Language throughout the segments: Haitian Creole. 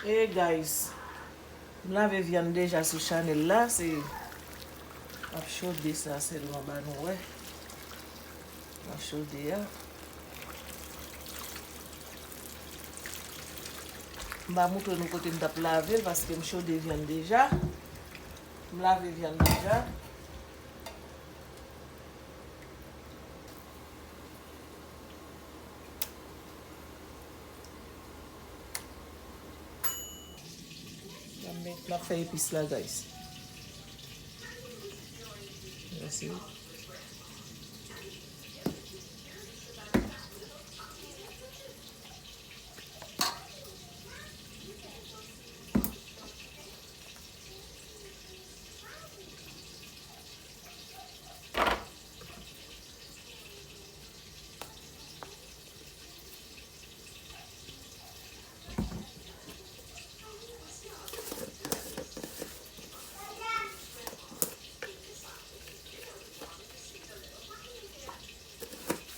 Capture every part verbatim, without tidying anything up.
Hey guys, m lave vyann deja sou chanèl la, se m ap chode sa sèlman ba nou wè. M ap chode a. M pa moutre nou kote m t ap lave l paske m chode vyann deja. M lave vyann deja. M ap met, m ap fè epis la, guys. Mèsi.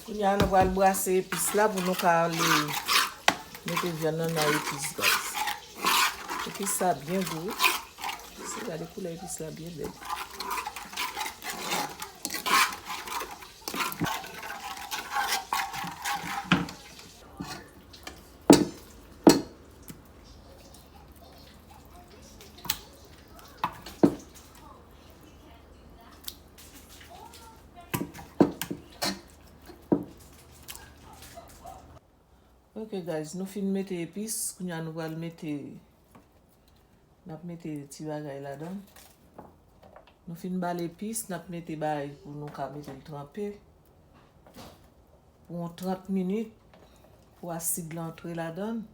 Kounye a, nou pral brase epis la pou nou ka ale mete vyann nan nan epis, guys. Epis la byen gou, wi. Si, gade koulè epis la byen bèl. Ok, guys, nou fin mete epis. Kounye a nou pral mete, n ap mete ti bagay ladan. Nou fin ba l epis, n ap mete bagay pou nou ka mete l tranpe pou yon trant minit, pou asid la antre ladan.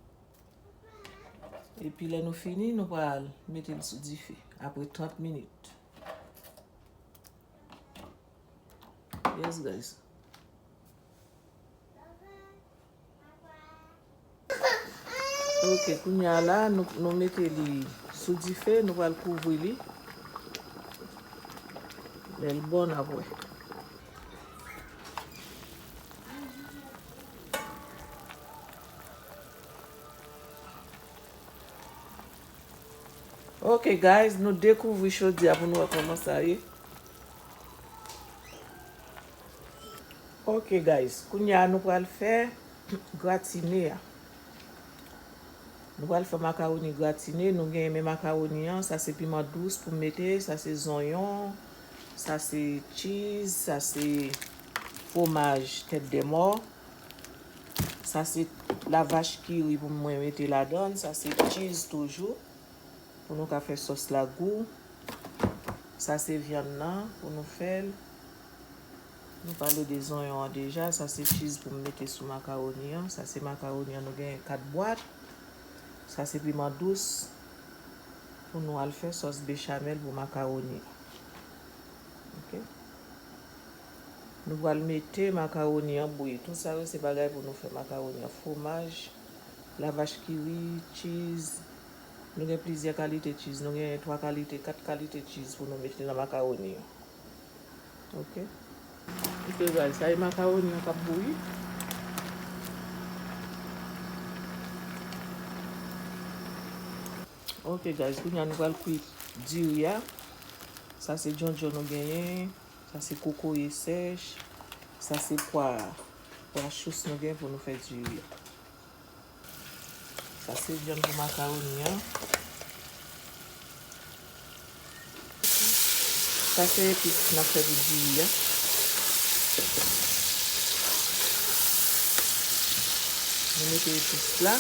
Epi lè nou fini, nou pral mete l sou dife apre trant minit. Yes, guys. Ok, kounye a la, nou, nou mete li sou dife, nou pral kouvri li. Lè l bon, n ap wè. Ok, guys, nou dekouvri chodyè a pou nou wè kòman sa ye. Ok, guys, kounye a nou pral fè gratine a. Nou pral fè makawoni gratine. Nou genyen men makawoni an. Sa se piman dous pou m mete. Sa se zonyon. Sa se cheese. Sa se fwomaj tèt de mò. Sa se lavach kiri pou mwen mete ladan. Sa se cheese toujou. Pou nou ka fè sòs la gou. Sa se vyann nan pou nou fè l. Nou pale de zonyon an deja. Sa se cheese pou m mete sou makawoni an. Sa se makawoni an, nou genyen kat bwat. Sa se piman dous pou nou al fè sòs bechamel pou makawoni an. Ok. Nou pral mete makawoni an bouyi. Tout sa yo se bagay pou nou fè makawoni an. Fwomaj, lavach kiri, cheese. Nou gen plizyè kalite cheese. Nou gen twa kalite, kat kalite cheese pou nou mete nan makawoni an. Ok. Ok, guys, sa e makawoni an k ap bouyi. Ok, guys, kounye a nou pral kwi diri a. Sa se djondjon nou genyen. Sa se kokoye sèch. Sa se pwa, pwa chous nou gen pou nou fè diri a. Sa se vyann pou makawoni an. Sa se epis n ap fè pou diri a. Nou mete epis la.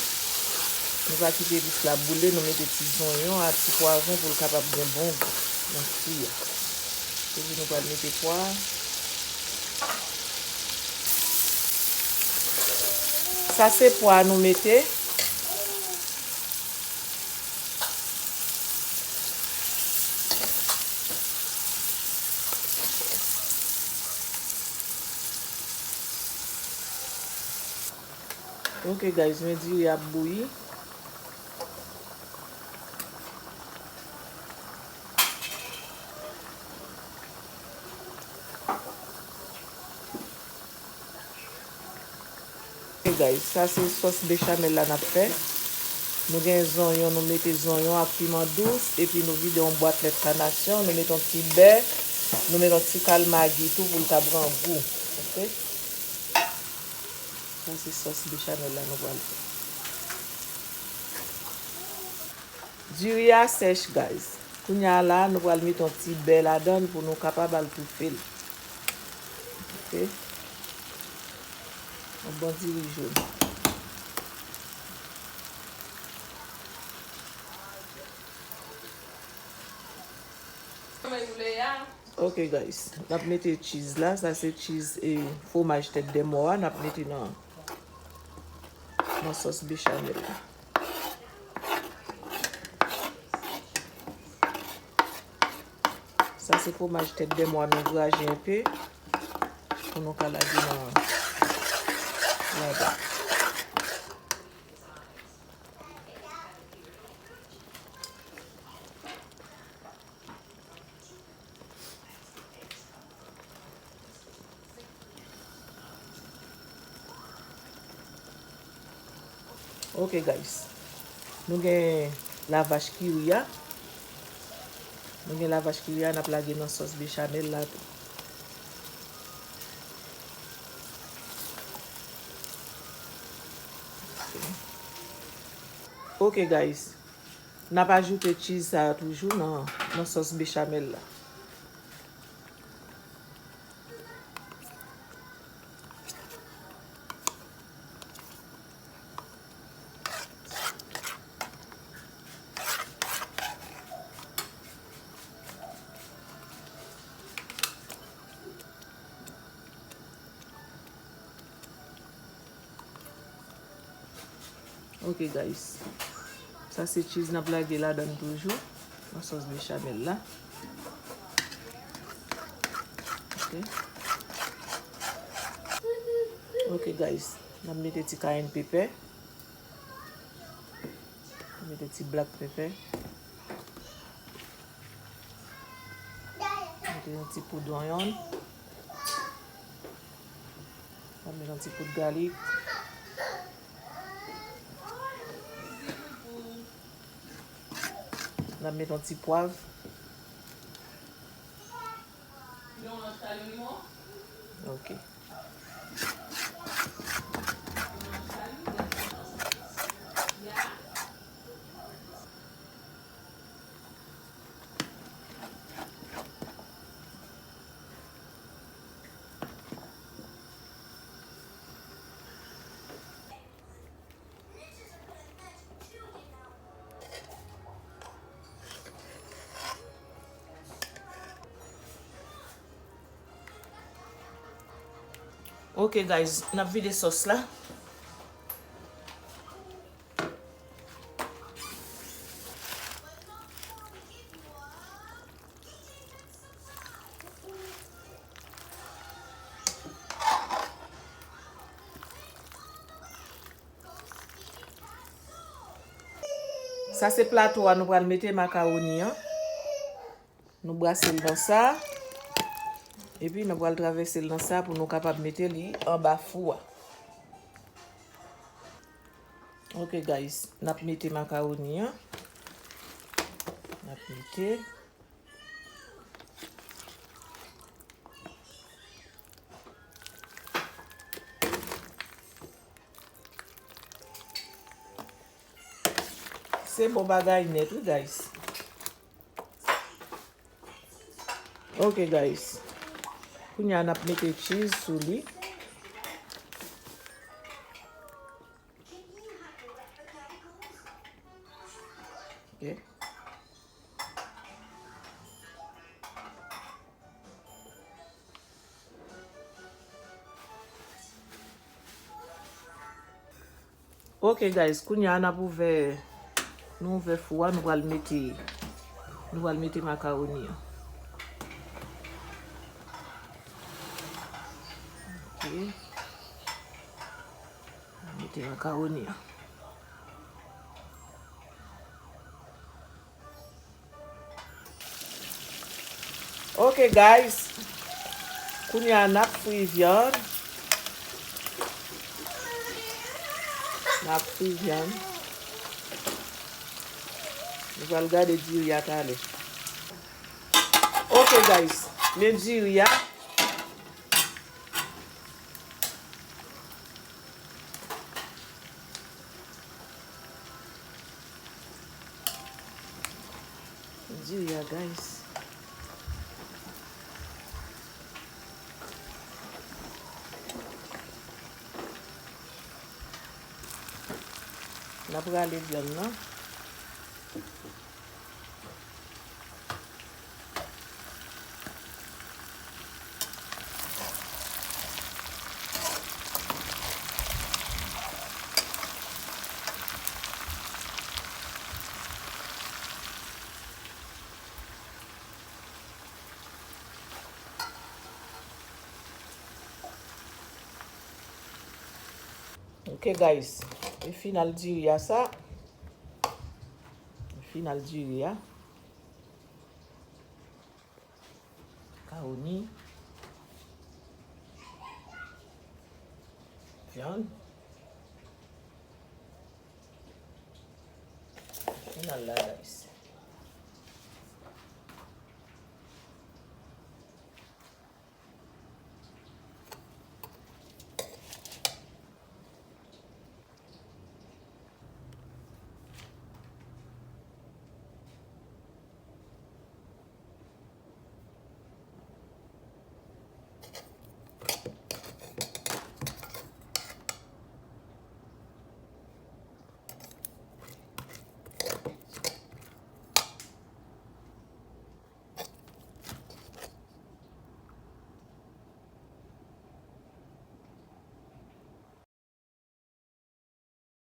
Nou pa kite epis la boule, nou mete ti zonyon ak ti pwavwon pou l kapab gen bon gou nan fri a. Epi nou pral mete pwa. Sa se pwa nou mete. Ok, guys, men diri ap bouyi. Ok, guys, sa se sòs bechamel la n ap fè. Nou gen zonyon, nou mete zonyon ak piman dous, epi nou vide yon bwat lèt kanasyon, nou mete yon ti bè, nou mete yon ti kal magi tou pou l ka pran gou. Oke? Sa se sòs bechamèl la nou pral fè. Diri a sèch, guys. Kounye a la, nou pral mete yon ti bè ladan l pou nou kapab al toufe l. Oke? Yon bon diri jòn. Ok, guys. N ap mete cheese la. Sa se cheese e fwomaj tèt dèmò a. N ap mete nan, nan sòs bechamèl la. Sa se fwomaj tèt dèmò a, nou graje enpe pou nou ka lage nan, ladan. Ok, guys. Nou gen lavach kiri a. Nou gen lavach kiri a, n ap lage nan sòs bechamèl la tou. Ok, guys. N ap ajoute cheese sa a toujou nan, nan sòs bechamèl la. Ok, guys. Sa se cheese n ap lage ladan l toujou. Nan sòs bechamèl la. Ok. Ok, guys. N ap mete ti cayenne pepper. Mete ti black pepper. Mete yon ti poud zonyon. N ap mete yon ti poud galik. N ap mete yon ti pwav. Ok. Ok, guys, n ap vide sòs la. Sa se plato a nou pral mete makawoni an. Nou brase l nan sa. Epi nou pral travèse l nan sa pou nou kapab mete li anba fou a. Ok, guys, n ap mete makawoni an. N ap mete. Se bon bagay nèt, wi, guys. Ok, guys. Kounye a, n ap mete cheese sou li. Ok. Ok, guys, kounye a n ap ouvè, nou ouvè fou a, nou pral mete, nou pral mete makawoni an. Ok. Mete makawoni an. Ok, guys. Kounye a, n ap fri vyann. N ap fri vyann. Nou pral gade diri a talè. Ok, guys. Men diri a. Diri a, guys. N ap rale vyann nan. Ok, guys. E final diri a sa. E final diri a. Kawoni. Vyann. Final la, guys.